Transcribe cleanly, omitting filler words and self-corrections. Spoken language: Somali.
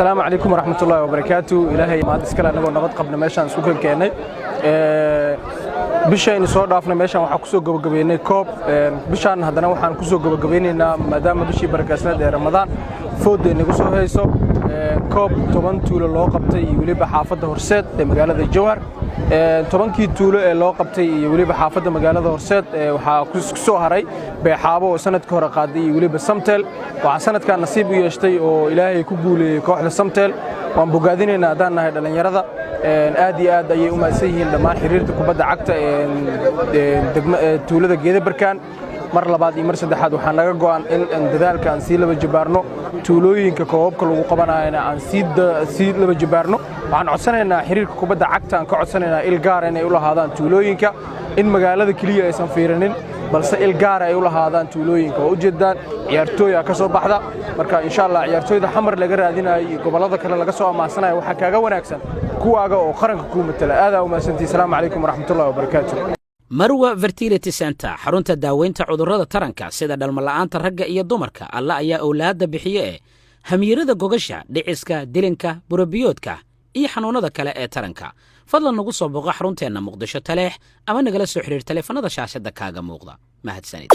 Asalaamu calaykum waraxmatullaahi wabarakaatu. Ilaahay mahad iskale, annagoo nabad qabna meeshaan isku keennay. Bishaynu soo dhaafnay meeshaan waxaa kusoo gabagabeynay koob. Bishaan haddana waxaan kusoo gabagabeynaynaa, maadaama bishii barakaysneed ee Ramadaan foodda inagu soo hayso, koob 10 tuulo loo qabtay iyo weliba xaafadda Horseed ee magaalada Jowhar. 10-kii tuulo ee loo qabtay iyo weliba xaafadda magaalada Horseed, waxaa ku soo haray Beexaabo oo sanadka hore qaaday iyo weliba Samtel. Waxaa sanadkan nasiib u yeeshtay oo Ilaahay ku guuleeyey kooxda Samtel. Waan bogaadinaynaa haddaan nahay dhallinyarada. Aad iyo aad ayay u mahadsan yihiin dhammaan xiriirta kubadda cagta ee tuulada Geeda Barkaan. Mar labaad iyo mar saddexaad, waxaa naga go'an in dadaalka aan sii laba jibaarno, tuulooyinka koobabka lagu qabanayana aan sii laba jibaarno. Waxaan codsanaynaa xiriirka kubadda cagta, aan ka codsanaynaa il gaara inay u lahaadaan tuulooyinka, in magaalada keliya aysan fiirinin, balse il gaara ay u lahaadaan tuulooyinka. Waa ujeedaan, ciyaartooy aa ka soo baxda. Marka insha Allah, ciyaartooyda Xamar laga raadinayo iyo gobollada kale laga soo amaansanayo waxaa kaaga wanaagsan kuwaaga oo qaranka kuu matala. Aadaa u mahadsantihi. Asalaamu calaykum waraxmatullahi wabarakaatu. Marwa Fertility Center, xarunta daaweynta cudurrada taranka sida dhalmala'aanta ragga iyo dumarka. Alla ayaa owlaadda bixiye ee hamiirada gogasha, dhiciska, dilinka, burabiyoodka iyo xanuunnada kale ee taranka. Fadlan nagu soo booqo xarunteenna Muqdisho, Taleex, ama nagala soo xidhiir taleefanada shaashadda kaaga muuqda. Mahadsanid.